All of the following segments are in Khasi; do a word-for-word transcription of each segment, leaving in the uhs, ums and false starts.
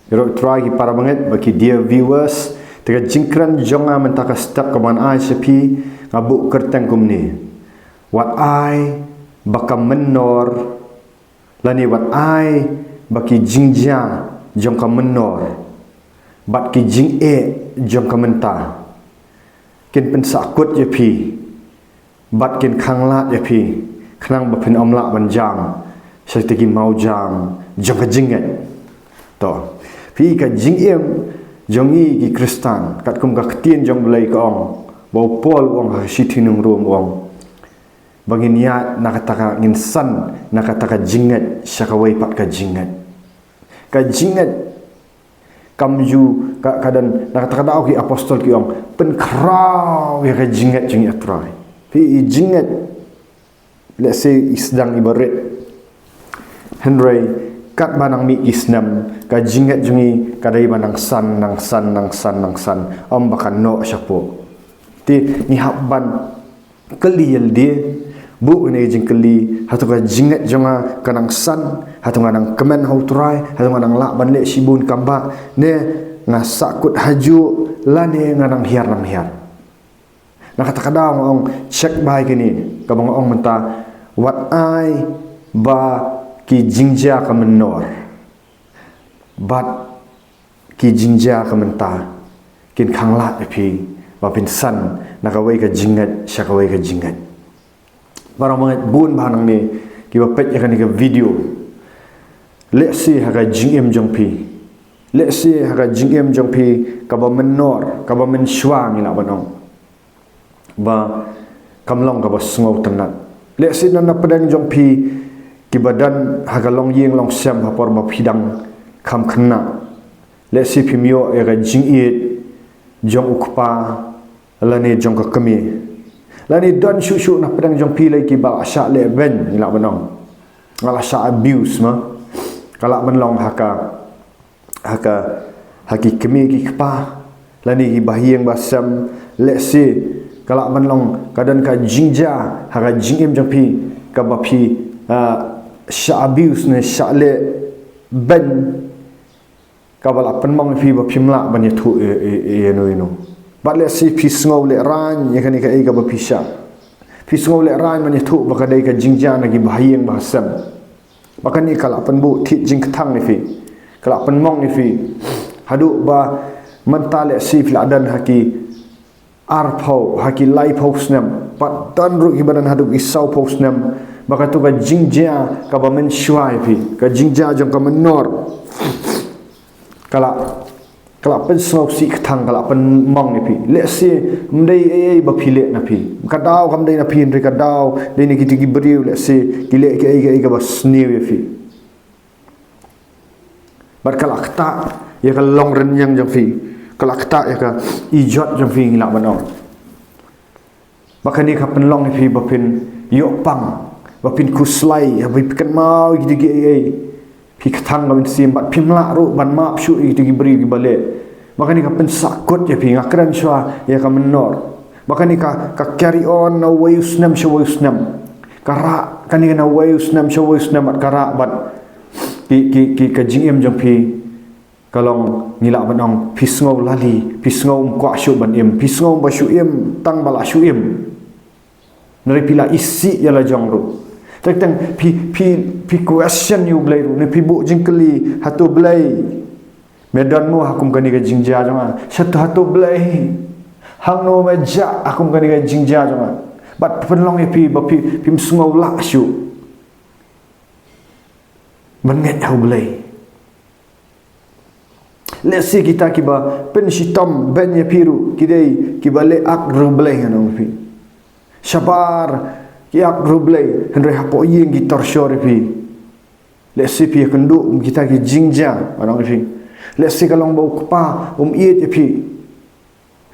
Ïaroh Trai ki para bangeit bad ki dear viewers, te ka jingkren jong nga mynta ka step kaba ngan ai sha phi, nga buh kyrteng kumne: Wat ai ba ka mynnor, lane wat ai ba ki jingjia jong ka mynnor bad ki jingeh jong ka mynta kin pynsahkut ïa phi bad kin khanglad ïa phi, khnang ba phin ym lah ban jam sha kita ki mawjam jong ka jingngeit. To, phi, ka jingim jong ngi ki Khristan, katkum ka ktien jong U Blei ka ong, ba u Paul u ong ha ka shithi na ki Rom, u ong ba ngin ïaid na kata ka, ngin san na kata ka jingngeit sha kawei pat ka jingngeit. Ka jingngeit kam ju, ka, ka don, na kata ka daw ki apostol ki ong, pynkhraw ïa ka jingngeit jong ngi, A Trai. Phi, i jingngeit, let's say, i sdang iba rit. Hynrei katba nang mih ki snem, ka jingngeit jong ngi ka dei ba nang san, nang san, nang san, nang san, ym ba kan noh shapoh. Te ngi hap ban kylli ïa lade, buh ïa kane ka jingkylli: Hato ka jingngeit jong nga ka nang san? Hato nga nang kmen ha U Trai? Hato nga nang lah ban leh shibun kam bah? Ne nga sahkut hajuh, lane nga nang hiar, nang hiar? Na kata ka daw nga ong, check bha ïa kane kaba nga ong mynta: Wat ai ba ki jingjia ka mynnor bad ki jingjia ka mynta kin khanglad ïa phi ba phin san na kawei ka jingngeit sha kawei ka jingngeit. Para bangeit, bun bah nangne kiba peit ïa kane ka video, lehse ha ka jingim jong phi, lehse ha ka jingim jong phi kaba mynnor, kaba mynshuwa, ngi lah ban ong, ba kam long kaba sngewtynnat. Lehse na, na pdeng jong phi kiba don ha ka longïing longsem ha por ba phi dang kham khynnah, lehse phim ïoh ïa ka jingïeit jong u kpa lane jong ka kmie. Lane don shuh shuh na pdeng jong phi lei kiba la shah leh beiñ, ngi lah ban ong, nga la shah abuse ma, ka lah ban long ha ka, ha ka, ha ki kmie ki kpa, lane ki bahaïing bahasem. Lehse ka lah ban long ka don ka jingjia ha ka jingim jong phi kaba phi, ah, shah abuse ne shah leh beiñ, kaba la pynmong ïa phi ba phim lah ban ïathuh ïa, ïa, ïa, ïa no ïa no. Bad lehse phi sngew lehraiñ ïa kane kaei kaba phi shah. Phi sngew lehraiñ ban ïathuh ba ka dei ka jingjia na ki bahaïing bahasem. Ba kane ka lah pynbuh thied jingkthang ïa phi, ka lah pynmong ïa phi, haduh ba mynta lehse phi la don ha ki arphew, ha ki laiphew snem, bad don ruh kiba don haduh ki sawphew snem, ba kato ka jingjia kaba mynshuwa ïa phi, ka jingjia jong ka mynnor, ka lah, ka lah pynsngewsih kthang, ka lah pynmong ïa phi. Lehse ym dei ei ei ba phi leh na phi, ka daw kam dei na phi, hynrei ka daw dei na kita ki briew, lehse ki leh kiei kiei kaba sniew ïa phi. Bad ka la ktah ïa ka longrynïeng jong phi, ka la ktah ïa ka ijot jong phi, ngi lah ban ong. Ba kane ka pynlong ïa phi ba phin ïoh pang, ba phin khuslai, ba phin kynmaw ïa ki, ïa ki, ïa ki, phi kthang ka mynsiem, bad phim lah ruh ban map shuh ïa ki, ïa ki briew kiba leh. Ba kane ka pynsahkut ïa phi, nga kren shuwa ïa ka mynnor. Ba kane ka, ka carry on na wei u snem sha wei u snem. Ka rah kane na wei u snem sha wei u snem, bad ka rah bad ki, ki, ki, ka jingim jong phi ka long, ngi lah ban ong, phi sngew lali, phi sngew ym kwah shuh ban im, phi sngew ba shu im tang ba la shu im. Hynrei phi la isih ïa la jong ruh. Teng teng phi, phi, phi question ïa U Blei ruh, ne phi buh jingkylli, hato Blei me don mo ha kum kane ka jingjia jong nga? Shato hato Blei, hangno me jah ha kum kane ka jingjia jong nga? Bad pynlong ïa phi ba phi, phim sngew lah shuh ban ngeit ha U Blei. Lehse kita kiba pynshitom beiñ ïa phi ruh ki dei kiba leh ak riewblei, ngan ong ïa phi. Shabar ki ak riewblei, hynrei hapoh ïing ki torture ïa phi. Lehse phi ïakynduh kum kita ki jingjia, ngan ong ïa phi. Lehse ka long ba u kpa um ïeit ïa phi,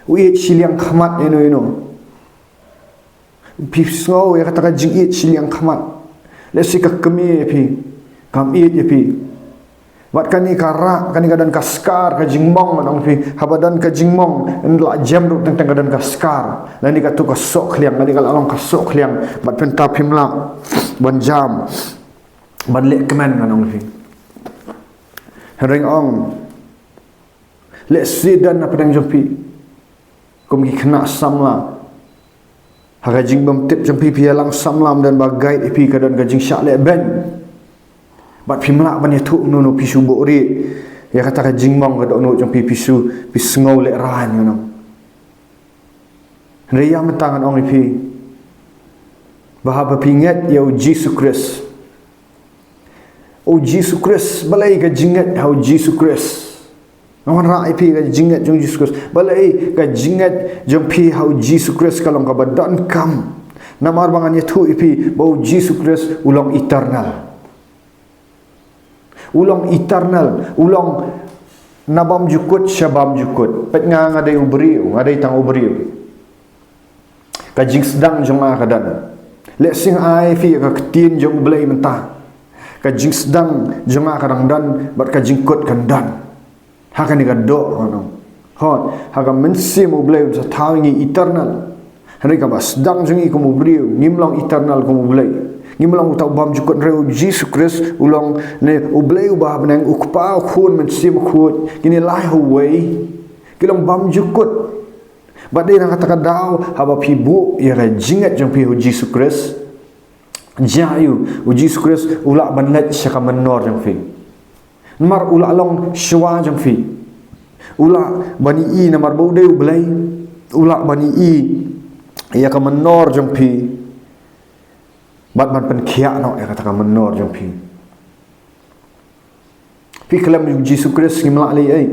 u ïeit shiliang khmat ïa no ïa no. Phi sngew ïa kata ka jingïeit shiliang khmat. Lehse ka kmie ïa phi, kam ïeit ïa phi. Bad kane ka rah, kane ka don ka scar, ka jingmong, ngan ong ïa phi. Haba don ka jingmong, ym lah jem ruh, teng teng ka don ka scar. Lane kato ka sohkhliang, lane ka la long ka sohkhliang, bad pynta phim lah ban jam, ban leh kmen, ngan ong ïa phi. Hynrei nga ong, Lehse don na pdeng jong phi kum ki khynnah samla, ha ka jingbymtip jong phi phi ïalang samla, ym don ba guide ïa phi, ka don ka jingshah lehbeiñ. Bad phim lah ban ïathuh kumno kumno phi shu buhrieh ïa kata ka jingmong ka dohnud jong phi, phi shu, phi sngew lehraiñ, you know. Hynrei ïa mynta ngan ong ïa phi ba haba phi ngeit ïa u Jisu Khrist, u Jisu Khrist, balei ka jingngeit ha u Jisu Khrist? Ngan wanrah ïa phi ka jingngeit jong u Jisu Khrist. Balei ka jingngeit jong phi ha u Jisu Khrist ka long kaba donkam? Namar ba ngan ïathuh ïa phi ba u Jisu Khrist u long eternal. U long eternal, u long na bymjukut sha bymjukut. Peit nga, nga dei u briew, nga dei tang u briew. Ka jingsdang jong nga ka don. Lehse nga ai phi ïa ka ktien jong U Blei mynta, ka jingsdang jong nga ka dang don, bad ka jingkut kan don. Ha kane ka doh, ano. Hooid, ha ka mynsiem U Blei un sa thaw ïa ngi eternal. Hynrei kaba sdang jong ngi kum u briew, ngim long eternal kum U Blei. Ngim long uta u bymjukut, hynrei u Jisu Khrist u long, ne U Blei uba ha bneng, u Kpa, u Khun, Mynsiem Bakhuid, kine lai ha uwei. Ki long bymjukut. Bad dei na kata ka daw, haba phi buh ïa ka jingngeit jong phi ha u Jisu Khrist, jia ïa u, u Jisu Khrist u lah ban leit sha ka mynnor jong phi. Namar u lah long shuwa jong phi. U lah ban ïohi namar ba u dei U Blei. U lah ban ïohi ïa ka mynnor jong phi, bad ban pynkhiah noh ïa kata ka mynnor jong phi. Phi khlem ïa u Jisu Khrist ngim lah leh ei.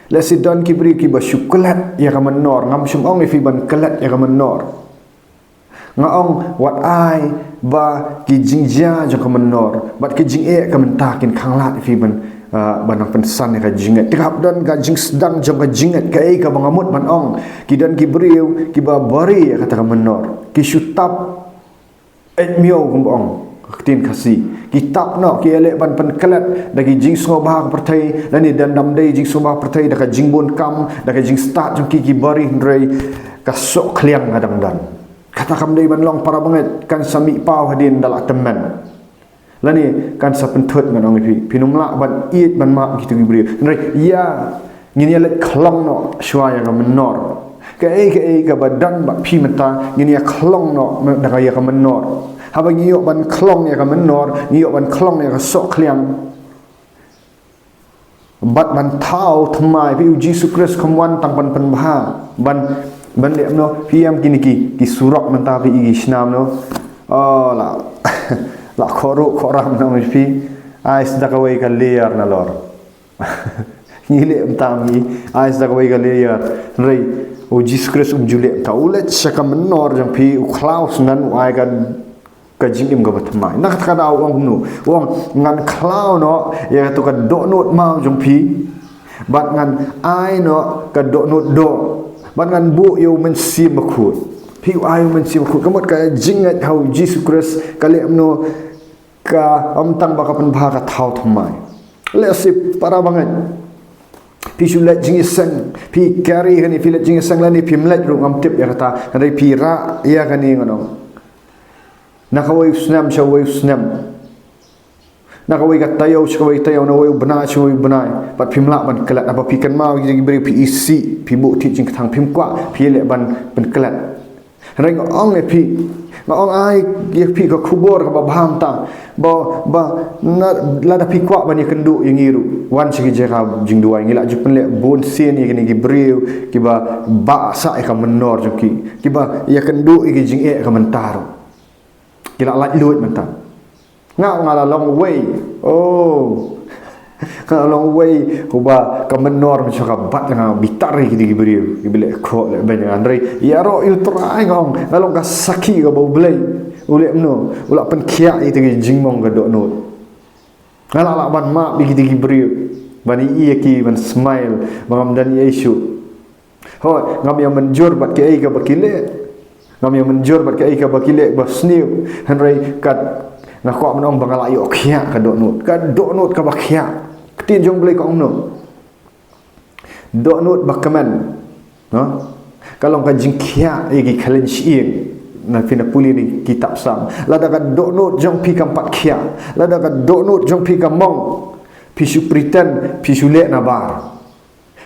Lehse don ki briew kiba shu klet ïa ka mynnor. Ngam shym ong ïa phi ban klet ïa ka mynnor. Nga ong wat ai ba ki jingjia jong ka mynnor bad ki jingeh ka mynta kin khanglad ïa phi ban, ah, ban nang pynsan ïa ka jingngeit. Te hap don ka jingsdang jong ka jingngeit, kaei kaba nga mut ban ong. Ki don ki briew kiba buhrieh ïa kata ka mynnor. Ki shu tap eit miaw, kumba ong ka ktien Khasi. Ki tap noh, ki ïaleh ban pynklet da ki jingsngewbha ka pyrthei, lane da, ym dei jingsngewbha ka pyrthei, da ka jingbun kam, da ka jingstad jong ki, ki buhrieh, hynrei ka sohkhliang ka dang don. Kata kam dei ban long, para bangeit, kan sa mih paw hadien da la tymmen. Lane kan sa pynthut, ngan ong ïa phi. Phin ym lah ban ïeit ban map kito ki briew. Hynrei ïa ngin ïa leit khlong noh shuwa ïa ka mynnor. Kaei kaei kaba don bad phi mynta, ngin ïa khlong noh da ka, ïa ka mynnor. Haba ngi ïoh ban khlong ïa ka mynnor, ngi ïoh ban khlong ïa ka sohkhliang. Bad ban thaw thymmai, phi, u Jisu Khrist kam wan tang ban pynbha, ban, ban leh kumno, phi ïam kine ki, ki surok mynta, phi, ki snam, no. Oh, la, la khohruh khohram, no, phi. Ai sa da kawei ka layer nalor. Ngi leh mynta ngi, ai sa da kawei ka layer. Hynrei u Jisu Khrist um ju leh mynta. U leit sha ka mynnor jong phi, u khlaw syndon, u ai ka ka jingim kaba thymmai. Na kata ka daw u ong kumno? U ong, ngan khlaw noh ïa kato ka dohnud maw jong phi, bad ngan ai noh ka dohnud doh, bad ngan buh ïa u Mynsiem Bakhuid. Phi, u ai u Mynsiem Bakhuid. Ka mut ka jingngeit ha u Jisu Khrist ka leh kumno? Ka, ym tang ba ka pynbha, ka thaw thymmai. Lehse para bangeit, phi shu leit jingïaseng, phi carry kane, phi leit jingïaseng, lane phim leit ruh ngam tip ïa kata, hynrei phi rah ïa kane, ngan ong. Na kawei u snem sha uwei u snem. Na kawei ka taïew sha kawei ka taïew, na uwei u bnai sha uwei u bnai. Bad phim lah ban klet, haba phi kynmaw ïa ki briew phi isih, phi buh thied jingkthang, phim kwah phi leh ban pynklet. Hynrei nga ong ïa phi, nga ong ai ïa phi ka khubor kaba bha mynta. Ba, ba, na, lada phi kwah ban ïakynduh ïa ngi ruh, wan sha ki jaka jingduwai, ngi la ju pynleh bun sien ïa kine ki briew kiba bah sah ïa ka mynnor jong ki, kiba ïakynduh ïa ki jingeh ka mynta ruh. Ki la laitluid mynta. Nga, nga la long uwei. Oh. Nga la long uwei uba ka mynnor mynshuwa ka bat, nga bitar ïa kine ki briew kiba leh khoh leh beiñ, hynrei ïaroh ïa u Trai, nga ong, nga long ka sakhi kaba U Blei u leh kumno, u la pynkhiah ïa kito ki jingmong ka dohnud. Nga la lah ban map ïa kito ki briew, ban ïohi ïa ki, ban smile ba ngam don ei ei shuh. Hooid, ngam ïa mynjur bad kaei kaba ki leh. Ngam ïa mynjur bad kaei kaba ki leh ba sniew. Hynrei kat, nga kwah ban ong ba nga la ïoh khiah ka dohnud, ka dohnud kaba khiah. Ka ktien jong U Blei ka ong kumno? Dohnud ba kmen, no? Ka long ka jingkhiah ïa ki khlaiñ shyieng. Na, phi na pule na kitab Salm. Lada ka dohnud jong phi kam pat khiah, lada ka dohnud jong phi ka mong, phi shu pretend, phi shu leh nabar.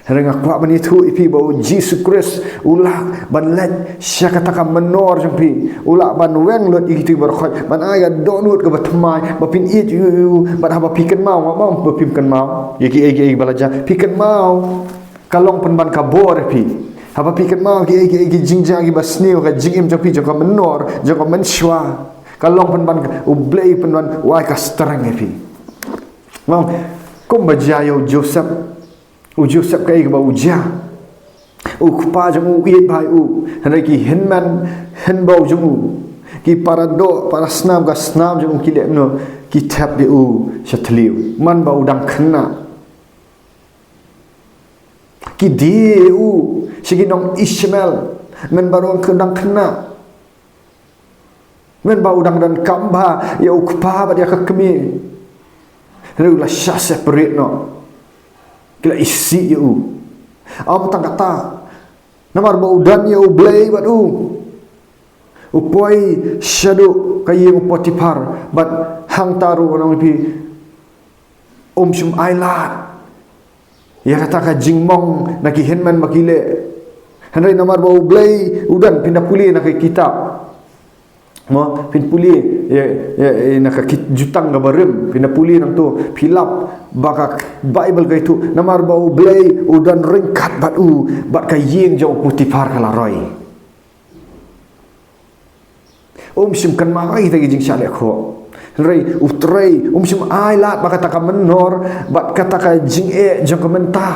Hynrei nga kwah ban ïathuh ïa phi ba u Jisu Khrist u lah ban leit sha kata ka mynnor jong phi. U lah ban weng lut ïa kito ki baroh khoit, ban ai ka dohnud kaba thymmai, ba phin ïeit ïa u, bad haba phi kynmaw, nga ong ba phim kynmaw ïa kiei kiei ba la jia, phi kynmaw, ka long pynban ka bor ïa phi. Haba phi kynmaw kiei kiei ki jingjia kiba sniew, ka jingim jong phi jong ka mynnor, jong ka mynshuwa, ka long pynban ka, U Blei pynban u ai ka strength ïa phi. Nga ong, kumba jia ïa u Joseph. U Joseph kaei kaba u jia? U kpa jong u u ïeit bha ïa u, hynrei ki hynmen hynbew jong u, ki para doh para snam ka snam jong u, ki leh kumno? Ki thep ïa u sha thliew man ba u dang khynnah. Ki die ïa u sha ki nong Ishmael man ba u dang khynnah. Man ba u dang donkam bha ïa u kpa bad ïa ka kmie. Hynrei u la shah separate noh. Ki la isih ïa u. Ym tang kata, namar ba u don ïa U Blei bad u, u poi shaduh ka ïing u Potiphar, bad hangta ruh, nga ong ïa phi, um shym ailad ïa kata ka jingmong na ki hynmen ba ki leh. Hynrei namar ba U Blei u don, phin da pule na ka kitab. Mo, phin pule ïa, ïa, ïa na ka kit-, Jutang Kaba Rim, phin da pule nangto, phi lap ba ka Bible ka ïathuh, namar ba U Blei u don ryngkat bad u, bad ka ïing jong u Potiphar ka la roi. Um shym kynmaw ïa kita ki jingshah leh khoh. Hynrei U Trai um shym ailad ba kata ka mynnor bad kata ka jingeh jong ka mynta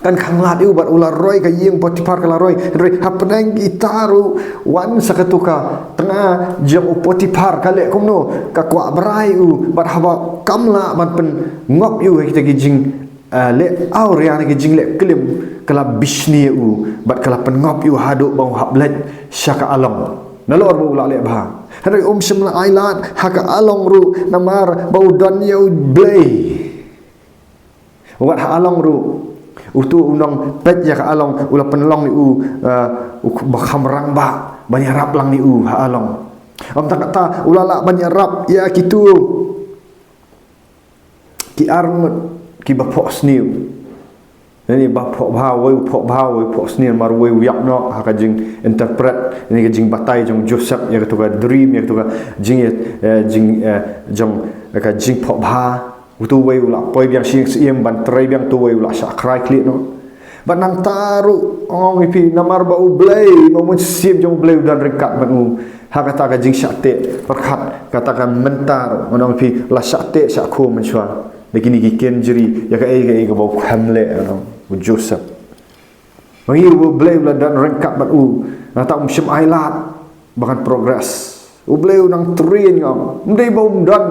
kan khanglad ïa u, bad u la roi, ka ïing Potiphar ka la roi. Hynrei hapdeng kita ruh, wan sa kato ka tnga jong u Potiphar, ka leh kumno? Ka kwah brai ïa u, bad haba kam lah ban pynngop ïa u ha kita ki jing, ah, leh awria ne ki jingleh klim, ka la bishni ïa u bad ka la pynngop ïa u haduh ba u hap leit sha ka along. Nalor ba u la leh bha, hynrei um shym la ailad, ha ka along ruh namar ba u don ïa U Blei. Wat ha along ruh, uto u nongpeit ïa ka along u la pynlong ïa u, eh, u ba kham rangbah ban ïarap lang ïa u ha along. Ym tang kata, u la lah ban ïarap ïa kito ki arngut kiba phohsniew. Ïa kine ba phohbha, uwei u phohbha, uwei u phohsniew, namar uwei u ïap noh ha ka jinginterpret, ïa kane ka jingbatai jong u Joseph ïa kato ka dream, ïa kato ka jing, eh, jing, eh, jong ka jingphohbha. Uto uwei u la poi biang sha ïing syiem ban trei biang, uto uwei u la shah krai khlieh noh. Bad nangta ruh, ong ïa phi, namar ba U Blei, ba U Mynsiem jong U Blei u don ryngkat bad u, ha kata ka jingshah teh pyrkhat, kata ka mynta ruh, ong ïa phi, la shah teh shah khum mynshuwa da kine ki kynjri ïa kaei kaei kaba u khlem leh, ong u Joseph. Ba ngi, U Blei u la don ryngkat bad u, nangta um shym ailad ba kan progress. U Blei u nang train, nga ong. Ym dei ba um don.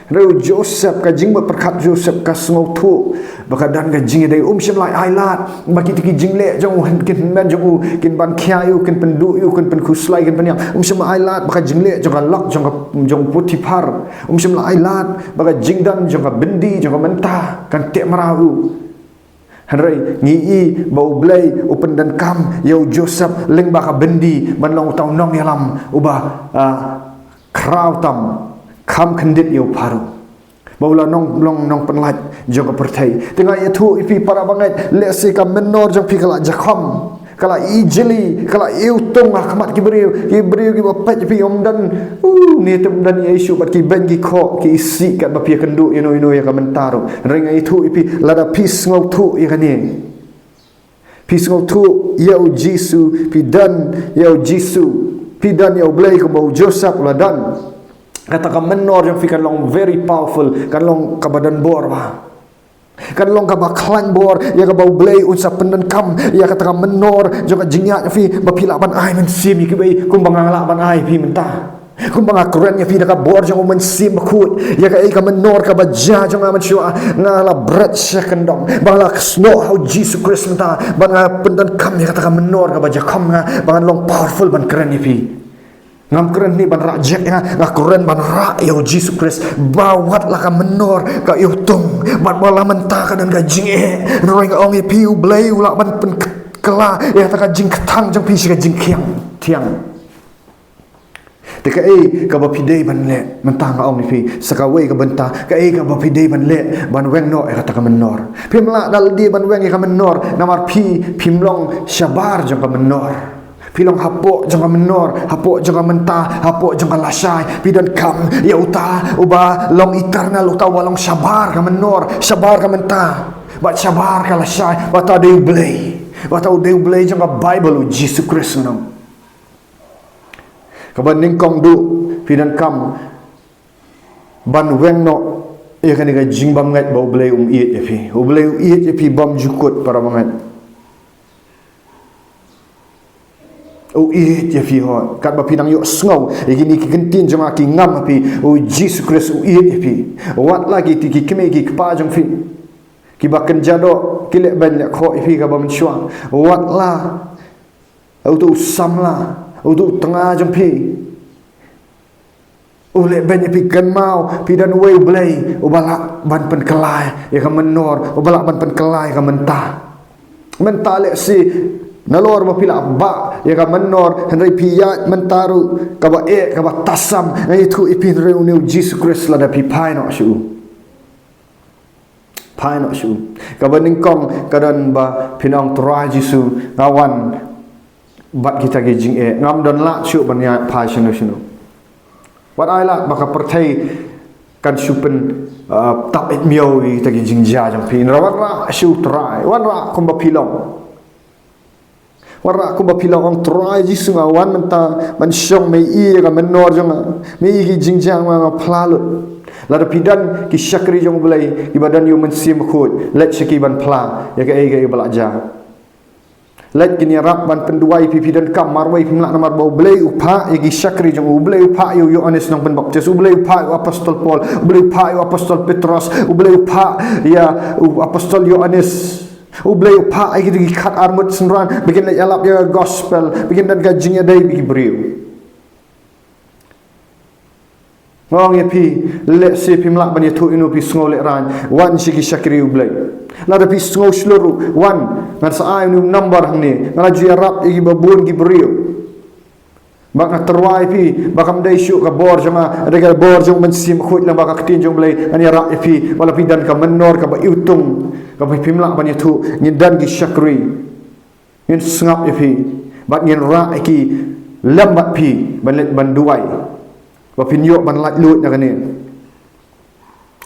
Hynrei u Joseph, ka jingmut pyrkhat Joseph ka sngewthuh ba ka don ka jingïadei. Um shym la ailad ba kito ki jingleh jong u, ki hynmen jong u kin ban khia ïa u, kin pynduh ïa u, kin pynkhuslai, kin pynïap. Um shym la ailad ba ka jingleh jong ka lok jong ka, jong u Potiphar. Um shym la ailad ba ka jingdon jong ka byndi jong ka mynta kan teh mraw ïa u. Hynrei ngi i ba U Blei u pyndonkam ïa u Joseph lyngba ka byndi ban long uta u nongïalam uba, ah, khraw tam, kham khyndiat ïa u Pharaoh, ba u la nong, long nongpynlait jong ka pyrthei. Te nga ïathuh ïa phi para bangeit, lehse ka mynnor jong phi ka la jakhom, ka la ijli, ka la iwtung ha khmat ki briew, ki briew kiba peit ïa phi, ym don, uh, ne te ym don ïa i shuh, bad ki beiñ ki khoh, ki isih katba phi ïakynduh ïano ïano ïa ka mynta ruh. Hynrei nga ïathuh ïa phi, lada phi sngewthuh ïa kane, phi sngewthuh ïa u Jisu, phi don ïa u Jisu, phi don ïa U Blei kumba u Joseph u la don, kata ka mynnor jong phi kan long very powerful, kan long kaba don bor bha. Kan long kaba khlaiñ bor, ïa kaba U Blei un sa pyndonkam ïa kata ka mynnor jong ka jingïaid jong phi, ba phi lah ban ai mynsiem ïa kiwei kumba nga lah ban ai ïa phi mynta. Kumba nga kren ïa phi da ka bor jong U Mynsiem Bakhuid, ïa kaei ka mynnor kaba jia jong nga mynshuwa, nga la bret sha kyndong, ba nga la snoh ha u Jisu Khrist mynta, ba nga pyndonkam ïa kata ka mynnor kaba jakhom nga, ba ngan long powerful ban kren ïa phi. Ngam kren hangne ban rah jek ïa nga, nga kren ban rah ïa u Jisu Khrist, ba wat la ka mynnor ka iwtung, bad ba la mynta ka don ka jingeh, hynrei nga ong ïa phi, U Blei u lah ban pynkylla ïa kata ka jingkthang jong phi sha ka jingkhiang thiang. Te kaei kaba phi dei ban leh mynta? Nga ong ïa phi sa kawei ka bynta, kaei kaba phi dei ban leh ban weng noh ïa kata ka mynnor? Phim lah da lade ban weng ïa ka mynnor namar phi phim long shabar jong ka mynnor. Phi long hapoh jong ka mynnor, hapoh jong ka mynta, hapoh jong ka lashai. Phi donkam ïa uta uba long eternal, uta uba long shabar ka mynnor, shabar ka mynta bad shabar ka lashai. Bad uta dei U Blei, bad uta u dei U Blei jong ka Baibl, U Jisu Khrist, ngan ong. Kaba nyngkong, duh phi donkam ban weng noh ïa kane ka jingbymngeit ba U Blei um ïeit ïa phi. U Blei u ïeit ïa phi bymjukut, para bangeit. U ïeit ïa phi hok. Katba phi nang ïohsngew ïa kine ki kyntien jong nga ki ngam ha phi, U Jisu Khrist u ïeit ïa phi. Wat la kito ki kmie ki kpa jong phi kiba kynja doh ki leh beiñ leh khoh ïa phi kaba mynshuwa. Wat la uto u samla, uto u tnga jong phi u leh beiñ ïa phi, kynmaw phi don uwei U Blei uba lah ban pynkylla ïa ka mynnor, uba lah ban pynkylla ïa ka mynta. Mynta lehse nalor ba phi lah bah ïa ka mynnor, hynrei phi ïaid mynta ruh kaba eh, kaba tasam. Nga ïathuh ïa phi, hynrei une U Jisu Khrist, lada phi phai noh sha u, phai noh sha u. Kaba nyngkong ka don ba phin ong, Trai Jisu, nga wan bad kita ki jingeh, ngam don lad shuh ban ïaid phai shano shano. Wat ai lad ba ka pyrthei kan shu pyn, uh, tap ïa miaw ïa kita ki jingjia jong phi. Hynrei wanrah sha u Trai, wanrah kumba phi long. Wanrah kumba phi long, ong, Trai Jisu, nga wan mynta ban shong, mei ïa ka mynnor jong nga, mei ïa ki jingjia jong nga, nga phla lut. Lada phi don ki shakri jong U Blei kiba don ïa U Mynsiem Bakhuid, leit sha ki ban phla ïa kaei kaei ba lah jia. Leit, kin ïarap ban pynduwai ïa phi. Phi donkam marwei phim lah, namar ba U Blei u phah ïa ki shakri jong u. U Blei u phah ïa u Ïoannis Nongpynbaptis, U Blei u phah ïa u Apostol Paul, U Blei u phah ïa u Apostol Petros, U Blei u phah ïa u Apostol Ïoannis. U Blei u phah ïa kito ki khatar mut synran ba kin leit ïalap ïa ka gospel, ba kin don ka jingïadei bad ki briew. Nga ong ïa phi, lehse phim lah ban ïathuh ïano phi sngew lehraiñ, wan sha ki shakri U Blei. Lada phi sngew shlur ruh, wan, ngan sa ai ïano u number hangne. Nga la ju ïarap ïa kiba bun ki briew. Bad nga tyrwa ïa phi ba kam dei shuh ka bor jong nga, dei ka bor jong U Mynsiem Bakhuid, lem bad ka ktien jong U Blei ngan ïarap ïa phi. Wat la phi don ka mynnor kaba iwtung, kaba phim lah ban ïathuh, ngin don ki shakri, ngin sngap ïa phi bad ngin rah ïa ki lem bad phi ban leit ban duwai, ba phin ïoh ban laitluid na kane.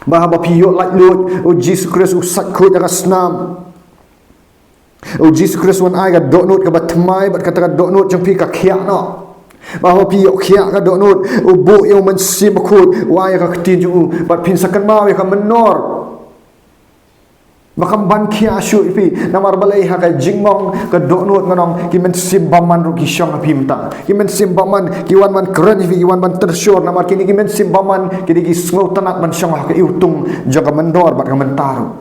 Ba haba phi ïoh laitluid, U Jisu Khrist u sait khuid ha ka snam. U Jisu Khrist u wan ai ka dohnud kaba thymmai, bad kata ka dohnud jong phi ka khiah noh. Ba haba phi ïoh khiah ka dohnud, u buh ïa U Mynsiem Bakhuid, u ai ïa ka ktien jong u, bad phin sa kynmaw ïa ka mynnor ba kam ban khiah shuh ïa phi. Namar balei? Ha ka jingmong ka dohnud, ngan ong, ki mynsiem bymman ruh ki shong ha phi mynta. Ki mynsiem bymman ki wan ban kren ïa phi, ki wan ban tyrshor. Namar kine ki mynsiem bymman ki dei ki sngewtynnad ban shong ha ka iwtung jong ka mynnor bad ka mynta ruh.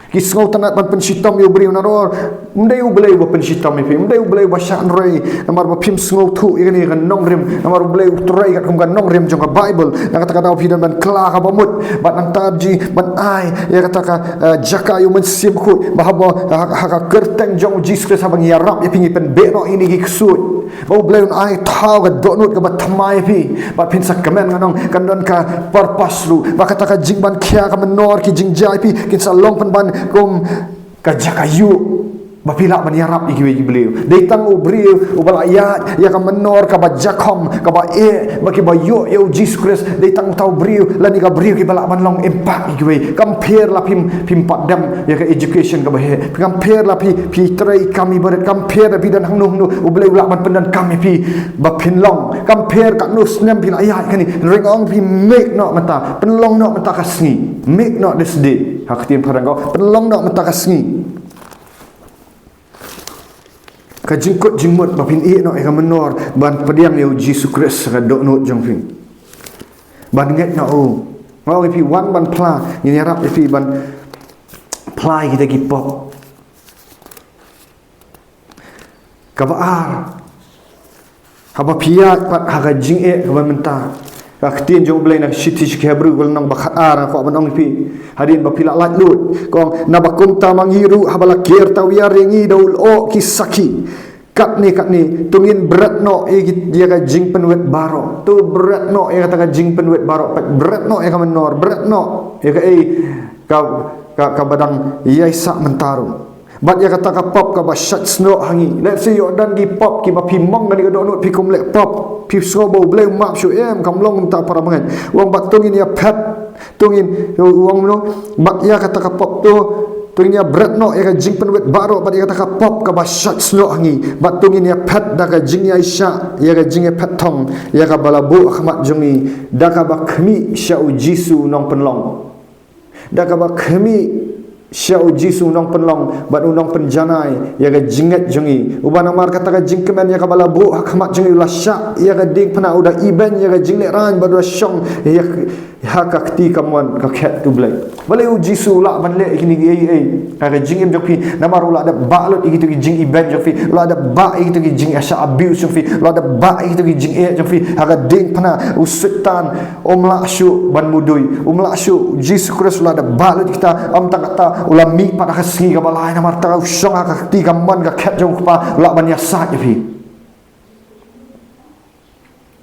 Ki sngewtynnad ban pynshitom ïa u briew, nalor ym dei U Blei uba pynshitom ïa phi, ym dei U Blei uba shah hynrei, namar ba phim sngewthuh ïa kane ka nongrim. Namar U Blei u trei katkum ka nongrim jong ka Baibl. Na kata ka daw phi don ban kylla kaba mut, bad nangta jin ban ai ïa kata ka, eh, jaka ïa U Mynsiem Bakhuid, ba haba ha, ha ka kyrteng jong U Jisu Khrist haba ngi ïarap ïa phi, ngi pynbeit noh ïa kine ki ksuid. Ba U Blei un ai thaw ka dohnud kaba thymmai ïa phi, bad phin sa kmen, ngan ong, kan don ka purpose ruh. Ba kata ka jingban khiah ka mynnor, ki jingjia ïa phi kin sa long pynban kum ka jaka ïuh ba phi lah ban ïarap ïa kiwei ki briew. Dei tang u briew uba lah ïaid ïa ka mynnor kaba jakhom, kaba eh, ba kiba ïoh ïa U Jisu Khrist, dei tang uta u briew lane ka briew kiba lah ban long impact ïa kiwei. Kam pher la phim, phim pat dem ïa ka education kaba heh. Kam pher la phi, phi trei kam ibadat, kam pher la phi don hangno hangno, U Blei u lah ban pyndonkam ïa phi ba phin long. Kam pher katno snem phi la ïaid kane, hynrei nga ong ïa phi, mih noh mynta, pynlong noh mynta ka sngi. Mih noh this day. Ha ka ktien phareng ko, pynlong noh mynta ka sngi. Ka jingkut jingmut ba phin ïeh noh ïa ka mynnor ban pdiang ïa U Jisu Khrist ha ka dohnud jong phi. Ban ngeit noh u. Nga ong ïa phi, wan ban phla, ngin ïarap ïa phi ban phla ïa kita ki pop. Kaba ar, haba phi ïaid pat ha ka jingeh kaba mynta, ka ktien jong U Blei na ka shithi sha ki Hebru, ka lynnong ba khatar, nga kwah ban ong ïa phi, hadien ba phi la laitluid, ka ong, naba kumta ma ngi ruh, haba la ker tawiar ïa ngi da u lyoh ki sakhi, Katne katne, to ngin bret noh ïa ki, ïa ka jingpynwit baroh. To bret noh ïa kata ka jingpynwit baroh. Peit, bret noh ïa ka mynnor, bret noh ïa ka, eh, ka, ka, kaba dang ïaisah mynta ruh. Bad ïa kata ka pop kaba shait snoh ha ngi. Let's say, ïoh don ki pop kiba phi mong kane ka dohnud phi kum leh pop. Phi sngew ba U Blei u map shuh, em, kam long kumta para bangeit. U ong bad to ngin ïa phet. To ngin, u ong kumno, bad ïa kata ka pop to, to ngin ïa bret noh ïa ka jingpynwit baroh bad ïa kata ka pop kaba shait snoh ha ngi. Bad to ngin ïa phet da ka jingïaishah, ïa ka jingïaphet thong ïa kaba la buh ha khmat jong ngi, da kaba khmih sha U Jisu u nongpynlong. Da kaba khmih sha U Jisu u nongpynlong bad u nongpynjanai ïa ka jingngeit jong ngi. Uba namar kata ka jingkmen ïa kaba la buh ha khmat jong ngi, u la shah ïa ka diengphna, u da ibeiñ ïa ka jinglehrain bad u da shong ïa, ha ka kti kamon ka khet U Blei. Balei U Jisu u lah ban leh ïa kine kiei kiei ha ka jingim jong phi? Namar u la dep bah lut ïa kito ki jingibeiñ jong phi, u la dep bah ïa kito ki jingshah abuse jong phi, u la dep bah ïa kito ki jingeh jong phi. Ha ka diengphna u Soitan um lah shuh ban mudui, um lah shuh. U Jisu Khrist u la dep bah lut ïa kita. Ym tang kata, u la mih pat ha ka sngi kaba lai, namar kata u shong ha ka kti kamon ka khet jong U Kpa, u lah ban ïasaid ïa phi.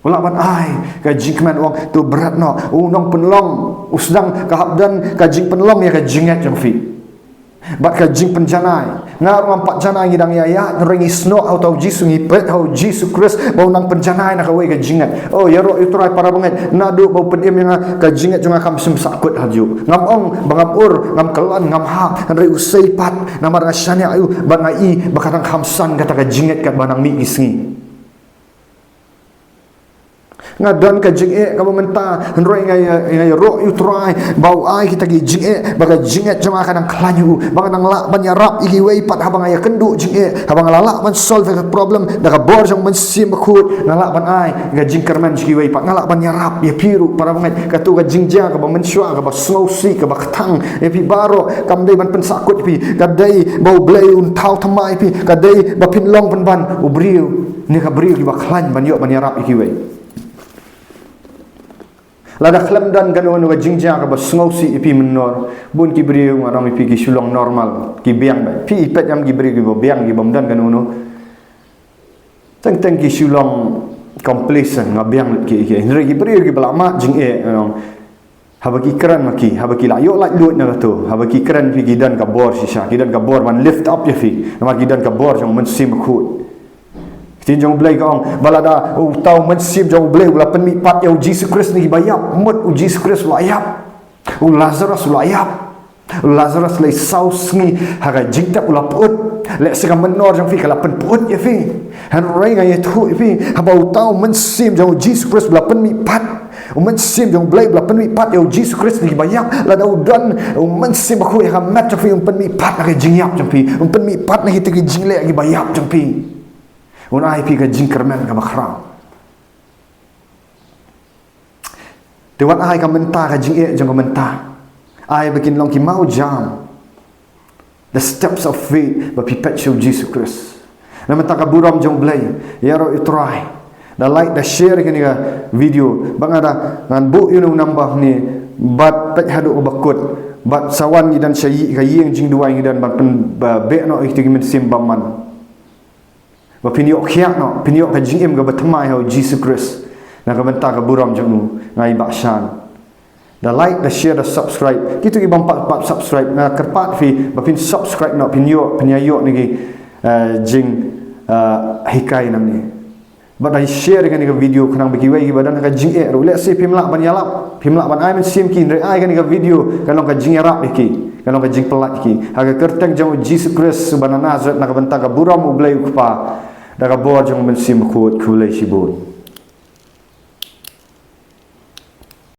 U lah ban ai ka jingkmen, u ong to bret noh. U nongpynlong, u sdang ka hap don ka jingpynlong ïa ka jingngeit jong phi bad ka jingpynjanai. Nga ruh ngam pat janai, ngi dang ïaid, hynrei ngi snoh ha uta U Jisu, ngi peit ha U Jisu Khrist ba u nang pynjanai na kawei ka jingngeit. Oh, ïaroh ïa U Trai para bangeit, naduh ba u pynim ïa nga, ka jingngeit jong nga kam shym sahkut hajuh. Ngam ong ba ngam ur, ngam kyllon, ngam hap, hynrei u sei pat, namar nga shaniah ïa u bad nga i ba ka dang kham san kata ka jingngeit katba nang mih ki sngi. Nga don ka jingeh kaba mynta, hynrei nga ïa, nga ïaroh ïa U Trai ba u ai kita ki jingeh, ba ka jingngeit jong nga kan nang khlaiñ ïa u, ba ngan nang lah ban ïarap ïa kiwei pat haba nga ïakynduh jingeh, haba nga la lah ban solve ka problem da ka bor jong U Mynsiem Bakhuid, nga lah ban ai ka jingkyrmen sha kiwei pat, nga lah ban ïarap ïa phi ruh para bangeit. Kato ka jingjia kaba mynshuwa, kaba sngewsih, kaba kthang ïa phi baroh, kam dei ban pynsahkut ïa phi. Ka dei ba U Blei un thaw thymmai ïa phi, ka dei ba phin long pynban u briew ne ka briew kiba khlaiñ ban ïoh ban ïarap ïa kiwei. Lada khlem don kano kano ka jingjia kaba sngewsih ïa phi mynnor, bun ki briew, nga ong ïa phi, ki shu long normal, ki biang beit. Phi peit ïa ki briew kiba biang, kibym don kano kano. Teng teng ki shu long complacent, nga biang lut ki, ki. Hynrei ki briew kiba la mad jingeh, nga ong, haba ki kren ma ki, haba ki la ïoh laitluid na kato, haba ki kren, phi, ki don ka bor shisha, ki don ka bor ban lift up ïa phi, namar ki don ka bor jong U Mynsiem Bakhuid. Ktien jong U Blei ka ong ba lada uta U Mynsiem jong U Blei u la pynmihpat ïa u Jisu Khrist na kiba ïap, mut u Jisu Khrist u la ïap, u Lazarus u la ïap. U Lazarus lai saw sngi ha ka jingtep u la pyut. Lehse ka mynnor jong phi ka la pynpyut ïa phi. Hynrei nga ïathuh ïa phi, haba uta U Mynsiem jong u Jisu Khrist u la pynmihpat, U Mynsiem jong U Blei u la pynmihpat ïa u Jisu Khrist na kiba ïap, lada u don U Mynsiem Bakhuid ha ka met jong phi, un pynmihpat na ka jingïap jong phi, un pynmihpat na kita ki jingleh kiba ïap jong phi. Un ai phi ka jingkyrmen kaba khraw. Te wat ai ka mynta, ka jingeh jong ka mynta, ai ba kin long ki mawjam, the steps of faith, ba phi peit sha u Jisu Khrist. Na mynta ka burom jong U Blei, ïaroh ïa U Trai. Da like, da share ïa kane ka video. Ba nga da ngan buh ïa u number hangne, bad peit haduh kaba kut, bad sa wan ngi don sha ïing, ka ïing jingduwai ngi don ban pynbeh noh ïa kita ki mynsiem bymman. Ba phin ïoh khiah noh, phin ïoh ka jingim kaba thymmai ha u Jisu Khrist, na ka bynta ka burom jong u. Nga i Bah Shan. Da like, da share, da subscribe. Kito ki bym pat, pat subscribe, nga kyrpad phi ba phin subscribe noh, phin ïoh, phin ïa ïoh na ki, eh, jing, eh, hikai nangne. Bad da share ïa kane ka video khnang ba kiwei kiba don ha ka jingeh ruh, lehse phim lah ban ïalap, phim lah ban ai mynsiem ki, hynrei ai kane ka video kan long ka jingïarap ïa ki, kan long ka jingpyllait ïa ki. Ha ka kyrteng jong u Jisu Khrist uba na Nasareth, na ka bynta ka burom U Blei U Kpa, da ka bor jong U Mynsiem Bakhuid, khublei shibun.